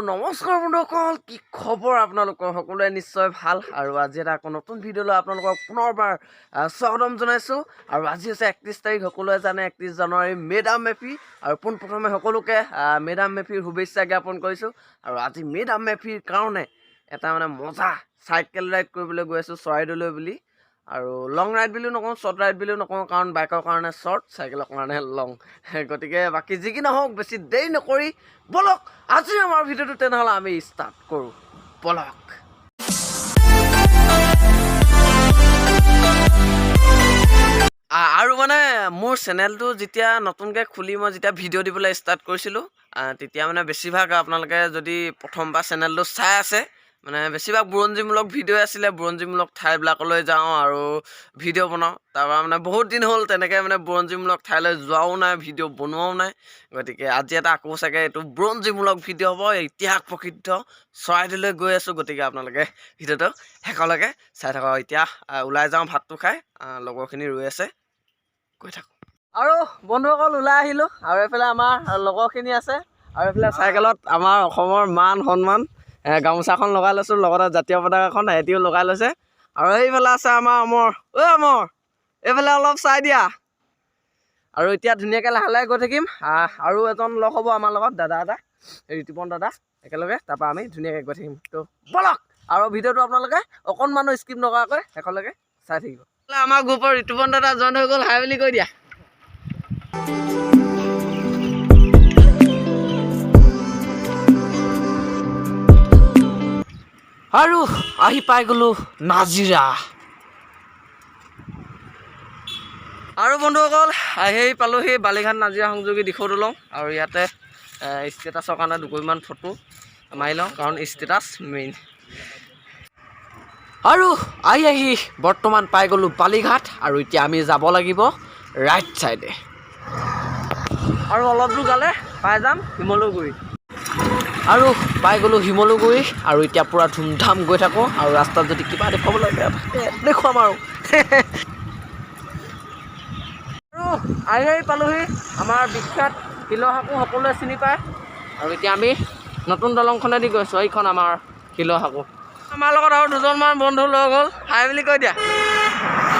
নমস্কাৰ বন্ধুসকল, কি খবৰ আপোনালোকৰ? সকলোৱে নিশ্চয় ভাল। আৰু আজি এটা আকৌ নতুন ভিডিঅ' লৈ আপোনালোকক পুনৰবাৰ স্বাগতম জনাইছোঁ। আৰু আজি হৈছে 31 তাৰিখ, সকলোৱে জানে, 31 জানুৱাৰী, মেডাম মেফি। আৰু পোনপ্ৰথমে সকলোকে মেডাম মেফিৰ শুভেচ্ছা জ্ঞাপন কৰিছোঁ। আৰু আজি মেডাম মেফিৰ কাৰণে এটা মানে মজা চাইকেল ৰাইড কৰিবলৈ গৈ আছোঁ চৰাইদেউলৈ বুলি। আৰু লং ৰাইড বুলিও নকওঁ, শ্বৰ্ট ৰাইড বুলিও নকওঁ, কাৰণ বাইকৰ কাৰণে শ্বৰ্ট, চাইকেলৰ কাৰণে লং। গতিকে বাকী যি কি নহওক, বেছি দেৰি নকৰি ব'লক, আজি আমাৰ ভিডিঅ'টো তেনেহ'লে আমি ষ্টাৰ্ট কৰোঁ, ব'লক। আৰু মানে মোৰ চেনেলটো যেতিয়া নতুনকৈ খুলি মই যেতিয়া ভিডিঅ' দিবলৈ ষ্টাৰ্ট কৰিছিলোঁ, তেতিয়া মানে বেছিভাগ আপোনালোকে যদি প্ৰথমবাৰ চেনেলটো চাই আছে, মানে বেছিভাগ বুৰঞ্জীমূলক ভিডিঅ' আছিলে। বুৰঞ্জীমূলক ঠাইবিলাকলৈ যাওঁ আৰু ভিডিঅ' বনাওঁ। তাৰপৰা মানে বহুত দিন হ'ল তেনেকৈ মানে বুৰঞ্জীমূলক ঠাইলৈ যোৱাও নাই, ভিডিঅ' বনোৱাও নাই। গতিকে আজি এটা আকৌ চাগে এইটো বুৰঞ্জীমূলক ভিডিঅ' হ'ব। ইতিহাস প্ৰসিদ্ধ চৰাইদেউলৈ গৈ আছোঁ। গতিকে আপোনালোকে ভিডিঅ'টো শেষলৈকে চাই থাকক। এতিয়া ওলাই যাওঁ ভাতটো খাই, লগৰখিনি ৰৈ আছে, গৈ থাকোঁ। আৰু বন্ধুসকল, ওলাই আহিলোঁ আৰু এইফালে আমাৰ লগৰখিনি আছে। আৰু এইফালে চাইকেলত আমাৰ অসমৰ মান সন্মান গামোচাখন লগাই লৈছোঁ, লগতে জাতীয় পতাকাখন সিহঁতিও লগাই লৈছে। আৰু এইফালে আছে আমাৰ অমৰ। ঐ অমৰ, এইফালে অলপ চাই দিয়া। আৰু এতিয়া ধুনীয়াকৈ লাহে লাহে গৈ থাকিম। আৰু এজন লগ হ'ব আমাৰ লগত, দাদা এটা, ঋতুপন দাদা, একেলগে তাৰপৰা আমি ধুনীয়াকৈ গৈ থাকিম। তো ব'লক, আৰু ভিডিঅ'টো আপোনালোকে অকণমানো স্কিপ নকৰাকৈ শেষলৈকে চাই থাকিব। আমাৰ গ্ৰুপৰ ঋতুপন দাদা জইন হৈ গ'ল, হাই বুলি কৈ দিয়া। আৰু আহি পাই গ'লো নাজিৰা। আৰু বন্ধুসকল, আহি পালোহি বালিঘাট নাজিৰা সংযোগী দিখৌ দলং। আৰু ইয়াতে ষ্টেটাছৰ কাৰণে দুকপিমান ফটো মাৰি লওঁ, কাৰণ ষ্টেটাছ মেইন। আৰু আহি আহি বৰ্তমান পাই গ'লোঁ বালিঘাট। আৰু এতিয়া আমি যাব লাগিব ৰাইট ছাইডে আৰু অলপ দূৰ গালে পাই যাম শিমলুগুৰি। আৰু পাই গ'লোঁ শিমলুগুৰি। আৰু এতিয়া পূৰা ধুমধাম গৈ থাকোঁ। আৰু ৰাস্তাত যদি কিবা দেখুৱাব লাগে দেখুৱাম। আৰু আৰু আহি আহি পালোহি আমাৰ বিখ্যাত শিলসাঁকো, সকলোৱে চিনি পায়। আৰু এতিয়া আমি নতুন দলংখনেদি গৈছোঁ, এইখন আমাৰ শিলসাঁকো। আমাৰ লগত আৰু দুজনমান বন্ধু লগ হ'ল, হাই বুলি কৈ দিয়া।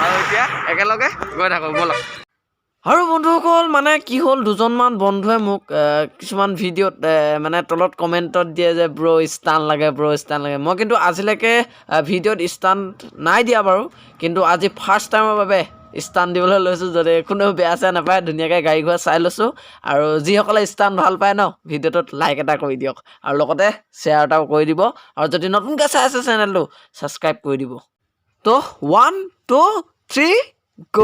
আৰু এতিয়া একেলগে গৈ থাকোঁ, ব'লক। আৰু বন্ধুসকল, মানে কি হ'ল, দুজনমান বন্ধুৱে মোক কিছুমান ভিডিঅ'ত মানে তলত কমেণ্টত দিয়ে যে ব্ৰ' ষ্টাণ্ট লাগে, ব্ৰ' ষ্টাণ্ট লাগে। মই কিন্তু আজিলৈকে ভিডিঅ'ত ষ্টাণ্ট নাই দিয়া বাৰু, কিন্তু আজি ফাৰ্ষ্ট টাইমৰ বাবে ষ্টাণ্ট দিবলৈ লৈছোঁ। যদি কোনেও বেয়া চেয়া নাপায়, ধুনীয়াকৈ গাড়ী ঘোঁৰা চাই লৈছোঁ। আৰু যিসকলে ষ্টাণ্ট ভাল পায় ন, ভিডিঅ'টোত লাইক এটা কৰি দিয়ক আৰু লগতে শ্বেয়াৰ এটাও কৰি দিব। আৰু যদি নতুনকৈ চাই আছে, চেনেলটো ছাবস্ক্ৰাইব কৰি দিব। তো ওৱান, টু, থ্ৰী, গ'!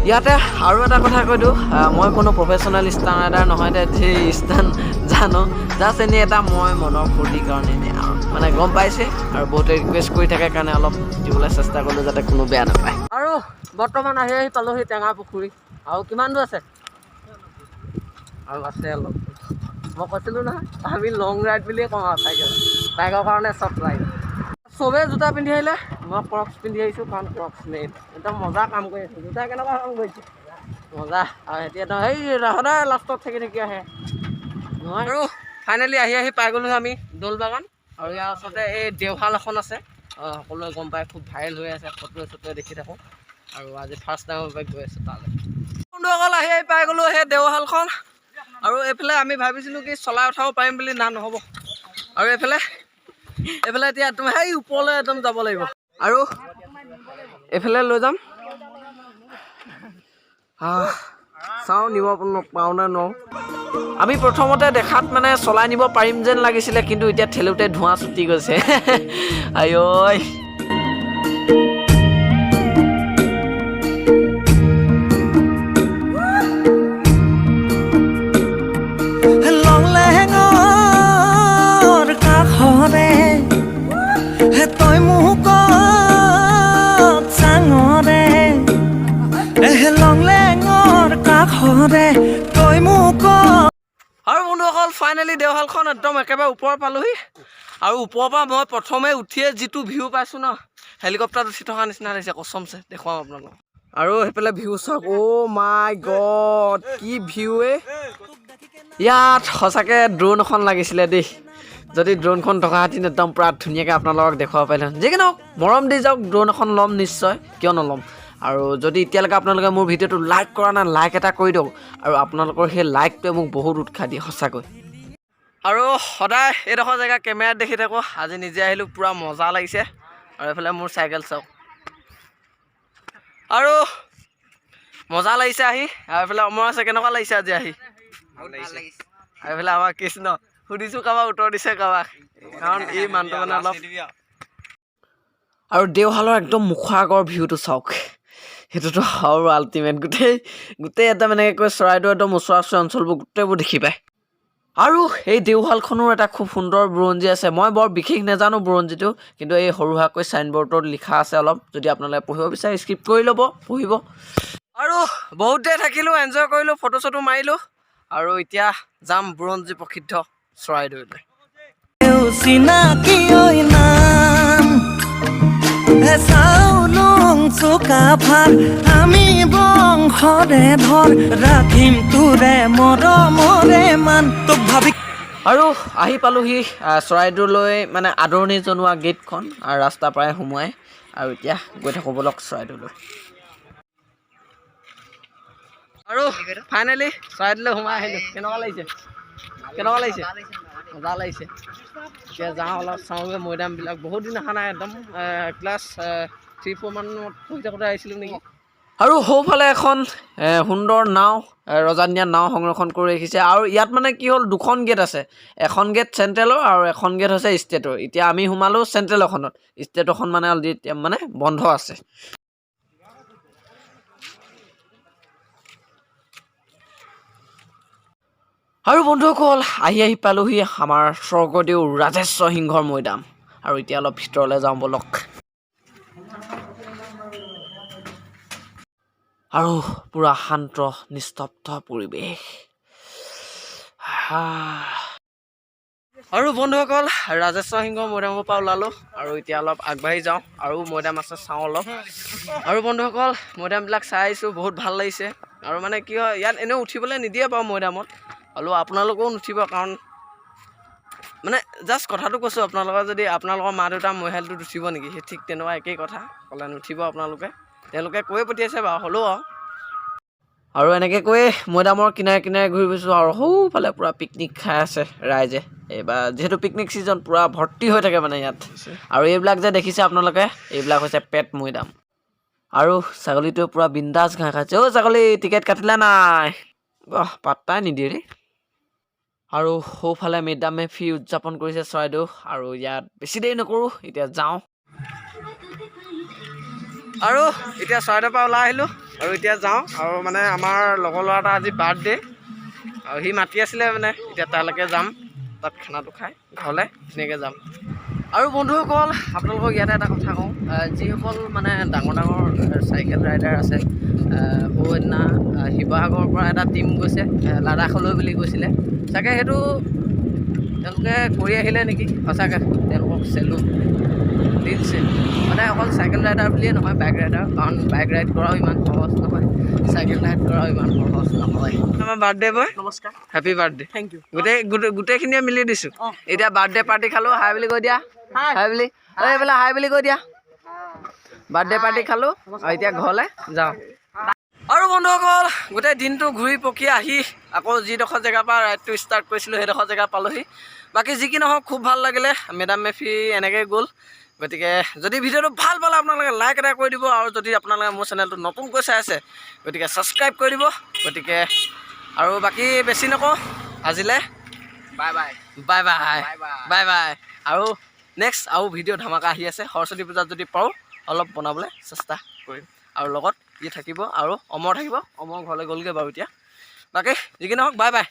ইয়াতে আৰু এটা কথা কৈ দিওঁ, মই কোনো প্ৰফেচনেল ষ্টাণ্ট ৰাইডাৰ নহয় দে, যি ষ্টাণ্ট জানো জাষ্ট এনেই এটা মই মনৰ ফূৰ্তিৰ কাৰণে এনেই আৰু মানে গম পাইছে। আৰু বহুতে ৰিকুৱেষ্ট কৰি থাকে কাৰণে অলপ দিবলৈ চেষ্টা কৰিলোঁ, যাতে কোনো বেয়া নাপায়। আৰু বৰ্তমান আহি আহি পালোহি টেঙা পুখুৰী। আৰু কিমান দূৰ আছে? আৰু আছে অলপ। মই কৈছিলোঁ নহয়, আমি লং ৰাইড বুলিয়ে কওঁ আৰু চাইকেল, বাইকৰ কাৰণে শ্বৰ্ট ৰাইড। চবেই জোতা পিন্ধি আহিলে, মই ক্ৰক্স পিন্ধি আহিছোঁ, কাৰণ ক্ৰক্স মেইন। একদম মজা কাম কৰি আছোঁ। জোতা কেনেকুৱা কাম কৰিছে? মজা। আৰু এতিয়া সেই সদায় লাষ্টত থাকি থাকি আহে নহয়। আৰু ফাইনেলি আহি আহি পাই গ'লোঁ আমি দৌলবাগান। আৰু ইয়াৰ ওচৰতে এই দেওশাল এখন আছে, সকলোৱে গম পায়, খুব ভাইৰেল হৈ আছে, ফটোৱে চটোৱে দেখি থাকোঁ। আৰু আজি ফাৰ্ষ্ট টাইমৰ বাবে গৈ আছোঁ তালৈ। বন্ধুসকল, আহি আহি পাই গ'লোঁ সেই দেওশালখন। আৰু এইফালে আমি ভাবিছিলোঁ কি চলাই উঠাব পাৰিম বুলি, না, নহ'ব। আৰু এইফালে এইফালে এতিয়া তুমি সেই ওপৰলৈ একদম যাব লাগিব। আৰু এইফালে লৈ যাম। চাওঁ নিব পাৰোঁ নে নোৱাৰোঁ। আমি প্ৰথমতে দেখাত মানে চলাই নিব পাৰিম যেন লাগিছিলে, কিন্তু এতিয়া ঠেলোতে ধোঁৱা ছুটি গৈছে। আঐ! লংলেঙৰ কাষৰে তই মোক চাঙৰে, লংলেঙৰ কাষৰে তই মোক। আৰু বন্ধুসকল, ফাইনেলি দেওশালখন একদম একেবাৰে ওপৰ পালোহি। আৰু ওপৰৰ পৰা মই প্ৰথমে উঠিয়ে যিটো ভিউ পাইছোঁ ন, হেলিকপ্টাৰত উঠি থকা নিচিনা লাগিছে, কচমছে। দেখুৱাম আপোনালোকক। আৰু সেইফালে ভিউ চাওক। অ' মাই গড, কি ভিউ এ! ইয়াত সঁচাকৈ ড্ৰোন এখন লাগিছিলে দেই। যদি ড্ৰোনখন থকাহেঁতেন, একদম পূৰা ধুনীয়াকৈ আপোনালোকক দেখুৱাব পাৰিলোহেঁতেন। যি কি নহওক, মৰম দি যাওক, ড্ৰোন এখন ল'ম নিশ্চয়, কিয় নল'ম? আৰু যদি এতিয়ালৈকে আপোনালোকে মোৰ ভিডিঅ'টো লাইক কৰা নাই, লাইক এটা কৰি দিয়ক। আৰু আপোনালোকৰ সেই লাইকটোৱে মোক বহুত উৎসাহ দিয়ে সঁচাকৈ। আৰু সদায় এইডোখৰ জেগা কেমেৰাত দেখি থাকোঁ, আজি নিজে আহিলোঁ, পূৰা মজা লাগিছে। আৰু এইফালে মোৰ চাইকেল চাওক। আৰু মজা লাগিছে আহি। আৰু এইফালে অমৰ আছে। কেনেকুৱা লাগিছে আজি আহি? আৰু এইফালে আমাৰ কৃষ্ণ। সুধিছোঁ কাৰোবাক, উত্তৰ দিছে কাৰোবাক, কাৰণ এই মানুহটো মানে অলপ। আৰু দেওশালৰ একদম মুখৰ আগৰ ভিউটো চাওক, সেইটোতো আৰু আল্টিমেট। গোটেই গোটেই একদম এনেকৈ কৈ চৰাইদেউ একদম ওচৰা ওচৰি অঞ্চলবোৰ গোটেইবোৰ দেখি পায়। আৰু এই দেওশালখনৰ এটা খুব সুন্দৰ বুৰঞ্জী আছে। মই বৰ বিশেষ নাজানো বুৰঞ্জীটো, কিন্তু এই সৰু সুৰাকৈ চাইনবৰ্ডত লিখা আছে অলপ। যদি আপোনালোকে পঢ়িব বিচাৰে, স্কিপ কৰি ল'ব, পঢ়িব। আৰু বহুত দেৰি থাকিলোঁ, এনজয় কৰিলোঁ, ফটো চটো মাৰিলোঁ আৰু এতিয়া যাম বুৰঞ্জী প্ৰসিদ্ধ চৰাইদেউলৈ। চিনাকি ঐ নাম চাউলুং চুকাফাৰ, আমি বংশৰে ধৰ, ৰাখিম তোৰে মৰমৰে মান, তোক ভাবি আৰু আহি পালোহি চৰাইদেউলৈ মানে আদৰণি জনোৱা গেটখন আৰু ৰাস্তাৰ পৰাই সোমোৱাই। আৰু এতিয়া গৈ থাকোঁ ব'লক চৰাইদেউলৈ। আৰু ফাইনেলি চৰাইদেউলৈ সোমাই আহিলোঁ। কেনেকুৱা লাগিছে? কেনেকুৱা লাগিছে? মজা লাগিছে। এতিয়া যাওঁ, অলপ চাওঁগৈ মৈদামবিলাক। বহুত দিন অহা নাই, একদম ক্লাছ থ্ৰী ফ'ৰ মানত পঢ়ি থাকোঁতে আহিছিলোঁ নেকি। আৰু সৌফালে এখন সুন্দৰ নাও, ৰজাদিনীয়া নাও সংৰক্ষণ কৰি ৰাখিছে। আৰু ইয়াত মানে কি হ'ল, দুখন গেট আছে। এখন গেট চেণ্ট্ৰেলৰ আৰু এখন গেট হৈছে ষ্টেটৰ। এতিয়া আমি সোমালোঁ চেণ্ট্ৰেলৰখনত, ষ্টেটৰখন মানে অলৰেডি এতিয়া মানে বন্ধ আছে। আৰু বন্ধুসকল, আহি আহি পালোহি আমাৰ স্বৰ্গদেউ ৰাজেশ্বৰ সিংহৰ মৈদাম। আৰু এতিয়া অলপ ভিতৰলৈ যাওঁ ব'লক। আৰু পূৰা শান্ত নিস্তব্ধ পৰিৱেশ। আৰু বন্ধুসকল, ৰাজেশ্বৰ সিংহ মৈদামৰ পৰা ওলালোঁ আৰু এতিয়া অলপ আগবাঢ়ি যাওঁ আৰু মৈদাম আছে, চাওঁ অলপ। আৰু বন্ধুসকল, মৈদামবিলাক চাই আহিছোঁ, বহুত ভাল লাগিছে। আৰু মানে কি হয়, ইয়াত এনেও উঠিবলৈ নিদিয়ে বাৰু মৈদামত, হ'লেও আপোনালোকেও নুঠিব। কাৰণ মানে জাষ্ট কথাটো কৈছোঁ, আপোনালোকৰ যদি আপোনালোকৰ মা দেউতা মৈশালটোত উঠিব নেকি? সেই ঠিক তেনেকুৱা একেই কথা ক'লে, নুঠিব আপোনালোকে। তেওঁলোকে কৈয়ে পঠিয়াইছে বাৰু, হ'লেও আৰু এনেকৈ কৈয়ে মৈদামৰ কিনাৰে কিনাৰে ঘূৰি ফুৰিছোঁ। আৰু সৌফালে পূৰা পিকনিক খাই আছে ৰাইজে। এইবাৰ যিহেতু পিকনিক ছিজন, পূৰা ভৰ্তি হৈ থাকে মানে ইয়াত। আৰু এইবিলাক যে দেখিছে আপোনালোকে, এইবিলাক হৈছে পেট মৈদাম। আৰু ছাগলীটোৱে পূৰা বিন্দাছ ঘাঁহ খাইছে। অ' ছাগলী, টিকেট কাটিলে নাই? বাহ, পাত্তাই নিদিয়ে দেই। আৰু সৌফালে মেডাম মেফি উদযাপন কৰিছে চৰাইদেউ। আৰু ইয়াত বেছি দেৰি নকৰোঁ, এতিয়া যাওঁ। আৰু এতিয়া চৰাইদেউৰ পৰা ওলাই আহিলোঁ আৰু এতিয়া যাওঁ। আৰু মানে আমাৰ লগৰ ল'ৰা এটা আজি বাৰ্থডে আৰু সি মাতি আছিলে, মানে এতিয়া তালৈকে যাম, তাত খানাটো খাই ঘৰলৈ ধুনীয়াকৈ যাম। আৰু বন্ধুসকল, আপোনালোকক ইয়াতে এটা কথা কওঁ, যিসকল মানে ডাঙৰ ডাঙৰ চাইকেল ৰাইডাৰ আছে, সৌদিনা শিৱসাগৰৰ পৰা এটা টীম গৈছে লাডাখলৈ বুলি কৈছিলে চাগে, সেইটো তেওঁলোকে কৰি আহিলে নেকি? সঁচাকৈ তেওঁলোকক চেলুট দিছে। মানে অকল চাইকেল ৰাইডাৰ বুলিয়ে নহয়, বাইক ৰাইডাৰ, কাৰণ বাইক ৰাইড কৰাও ইমান সহজ নহয়, চাইকেল ৰাইড কৰাও ইমান সহজ নহয়। আমাৰ বাৰ্থডে বয়। নমস্কাৰ। Happy birthday. Thank you. গোটেই গোটেই গোটেইখিনিয়ে মিলি দিছোঁ। এতিয়া বাৰ্থডে পাৰ্টি খালোঁ। হাই বুলি কৈ দিয়া, হাই বুলি। ঐ, এইফালে হাই বুলি কৈ দিয়া। বাৰ্থডে পাৰ্টি খালোঁ আৰু এতিয়া ঘৰলৈ যাওঁ। আৰু বন্ধুসকল, গোটেই দিনটো ঘূৰি পকি আহি আকৌ যিডোখৰ জেগাৰ পৰা ৰাইডটো ষ্টাৰ্ট কৰিছিলোঁ, সেইডোখৰ জেগা পালোহি। বাকী যি কি নহওক, খুব ভাল লাগিলে। মেডাম মেফি এনেকৈ গ'ল। গতিকে যদি ভিডিঅ'টো ভাল পালে, আপোনালোকে লাইক এটা কৰি দিব। আৰু যদি আপোনালোকে মোৰ চেনেলটো নতুনকৈ চাই আছে, গতিকে ছাবস্ক্ৰাইব কৰি দিব। গতিকে আৰু বাকী বেছি নকওঁ আজিলৈ। Bye bye. Bye bye. Bye bye. Bye bye. আৰু নেক্সট আৰু ভিডিঅ' ধামাকা আহি আছে। সৰস্বতী পূজাত যদি পাৰোঁ, অলপ বনাবলৈ চেষ্টা কৰিম। আৰু লগত ই থাকিব আৰু অমৰ থাকিব। অমৰ ঘৰলৈ গ'লগৈ বাৰু এতিয়া। বাকী যি কি নহওক, বাই বাই।